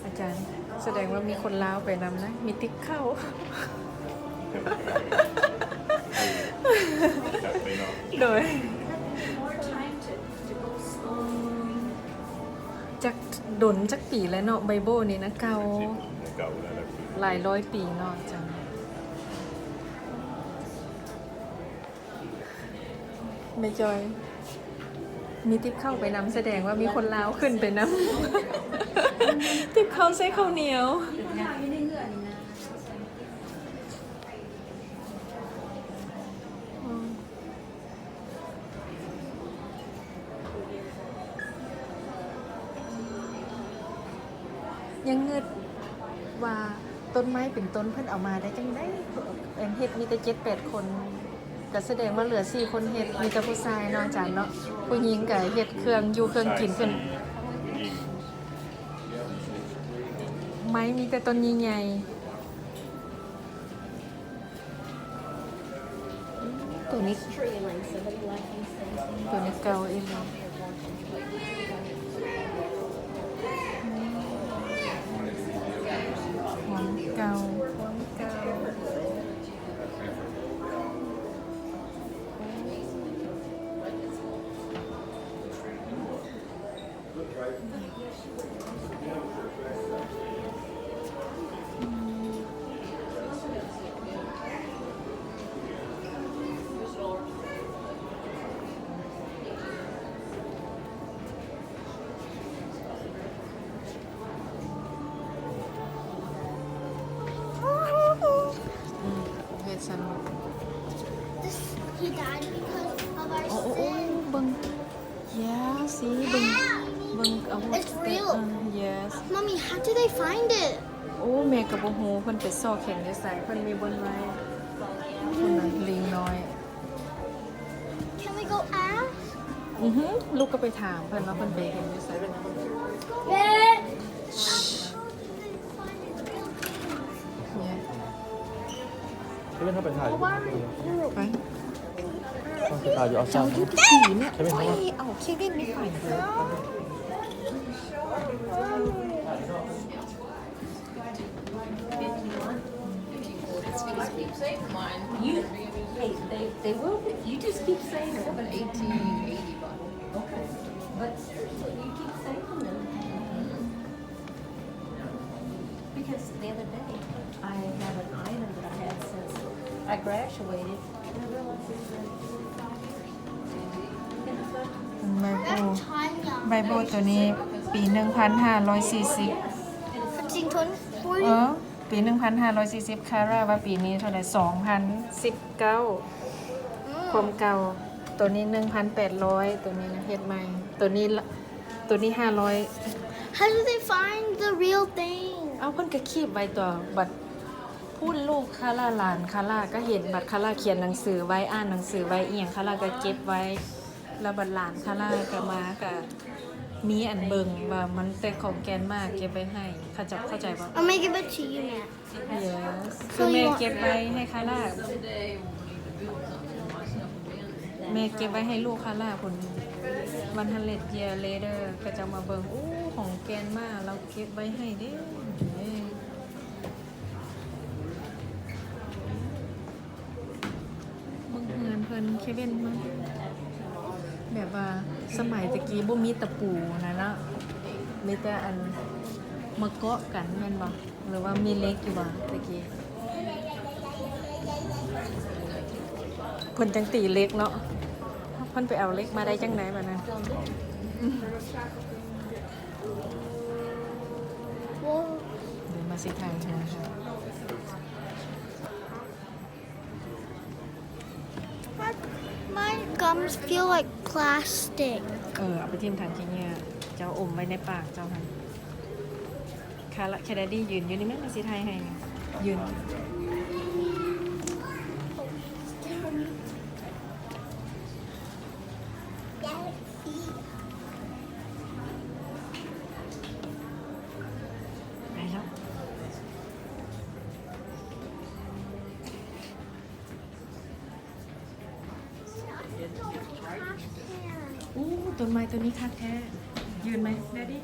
ອາຈານ ສະແດງວ່າມີຄົນລາວໄປນຳນະ ມີຕິບເຂົ້າ ໂດຍ ຈັກດົນຈັກປີແລ້ວເນາະ ໄບໂບນີ້ນະ ເກົ່າ ຫຼາຍຮ້ອຍປີເນາະ ອາຈານ. ແມ່ຈອຍ ມີຕິບເຂົ້າໄປນຳ ສະແດງວ່າມີຄົນລາວຂຶ້ນໄປນຳ ຕິບເຂົ້າໃສ່ເຂົ້າໜຽວ. ຍັງງຶດວ່າຕົ້ນໄມ້ເປັນຕົ້ນເພິ່ນເອົາມາໄດ້ຈັ່ງໃດ ອັນເຮັດມີແຕ່ເຈັດແປດຄົນ ກໍສະແດງວ່າເຫຼືອສີ່ຄົນເຮັດ ມີແຕ່ຜູ້ຊາຍເນາະອາຈານເນາະ ຜູ້ຍິງກໍເຮັດເຄື່ອງຢູ່ເຄື່ອງກິນເພິ່ນ ໄມ້ມີແຕ່ຕົ້ນໃຫຍ່ໆ. ໂຕນີ້ ໂຕນີ້ເກົ່າອີ່ຫຼີ ຄວາມເກົ່າ ຄວາມເກົ່າ. ເຮັດຊັ້ນ This, he died because of our sin. ໂອ້ ໂອ້ ເບິ່ງ Yeah, see ເບິ່ງ ເບິ່ງອາວຸດ It's real. Yes. Mommy, how do they find it? ໂອ້ ແມ່ກໍບໍ່ຮູ້ ເພິ່ນໄປຊອກເຫັນຢູ່ໃສ ເພິ່ນມີບ່ອນໄວ້ ພຸ້ນນະ ລີງນ້ອຍ. Can we go ask? ອື ລູກກໍໄປຖາມເພິ່ນວ່າເພິ່ນໄປເຫັນຢູ່ໃສ. Yeah. ເຄວິນ ເຮົາໄປຖ່າຍ ໄປ ເຮົາຊິຖ່າຍຢູ່ອອຟຟິດ ເຈົ້າຢູ່ທີ່ສີແມ່ ເຄວິນ ເຮົາ ເອົາ ເຄວິນ ໄປ ໄປ. You, hey, they, they will be, you just keep saving them. An eighteen eighty bottle. Okay. But seriously, you keep saving them. Because the other day, I have an item that I had since I graduated. ໃບໂບ ໃບໂບໂຕນີ້ປີໜຶ່ງພັນຫ້າຮ້ອຍສີ່ສິບ Fifteen twenty, forty. ເອີ ປີໜຶ່ງພັນຫ້າຮ້ອຍສີ່ສິບ ຄາຣາວ່າປີນີ້ເທົ່າໃດ ສອງພັນສິບເກົ້າ ຄວາມເກົ່າ. ໂຕນີ້ໜຶ່ງພັນແປດຮ້ອຍ ໂຕນີ້ນະ ເຮັດໃໝ່ ໂຕນີ້ ໂຕນີ້ຫ້າຮ້ອຍ. How do they find the real thing? ເອົ້າ ເພິ່ນກໍຄີບໄວ້ຕົວະ ບັດ ພຸ້ນລູກຄາຣາ ຫຼານຄາຣາກໍເຫັນ ບັດຄາຣາຂຽນໜັງສືໄວ້ ອ່ານໜັງສືໄວ້ອີ່ຫຍັງ ຄາຣາກໍເກັບໄວ້ ແລ້ວບັດຫຼານຄາຣາກໍມາ ກໍມີອັນເບິ່ງວ່າມັນແຕ່ຂອງແກຣນມາເກັບໄວ້ໃຫ້ ເຂົາເຈົ້າເຂົ້າໃຈບໍ່? I'ma give it to you now. Yes. ຄືແມ່ເກັບໄວ້ໃຫ້ຄາຣາ ແມ່ເກັບໄວ້ໃຫ້ລູກຄາຣາພຸ້ນ one hundred year later ເຂົາເຈົ້າມາເບິ່ງ ໂອ້ ຂອງແກຣນມາ ລາວເກັບໄວ້ໃຫ້ເດ້. ເບິ່ງເຮືອນເພິ່ນ ເຄວິນ ເບິ່ງ ແບບວ່າສະໄໝແຕ່ກີ້ບໍ່ມີຕະປູນະເນາະ ມີແຕ່ອັນມາເກາະກັນແມ່ນບໍ່ ຫຼືວ່າມີເຫຼັກຢູ່ບໍ່ແຕ່ກີ້ ເພິ່ນຈັ່ງຕີເຫຼັກເນາະ ເພິ່ນໄປເອົາເຫຼັກມາໄດ້ຈັ່ງໃດບັດນັ້ນ. ໂອ້ ເດີນມາຊິຖ່າຍເຮືອນ. But my gums feel like plastic. ເອີ ເອົາໄປຖິ້ມຖັງຂີ້ເຫຍື້ອ ເຈົ້າອົມໄວ້ໃນປາກເຈົ້າຫັ້ນ. ຄາລະ ແຄນເນດີ ຢືນຢູ່ນີ້ແມ່ ຊິຖ່າຍໃຫ້ ຢືນ. ໄປແລ້ວ. ອູ້ ຕົ້ນໄມ້ຕົ້ນນີ້ຄັກແທ້. ຢືນໄໝ Daddy?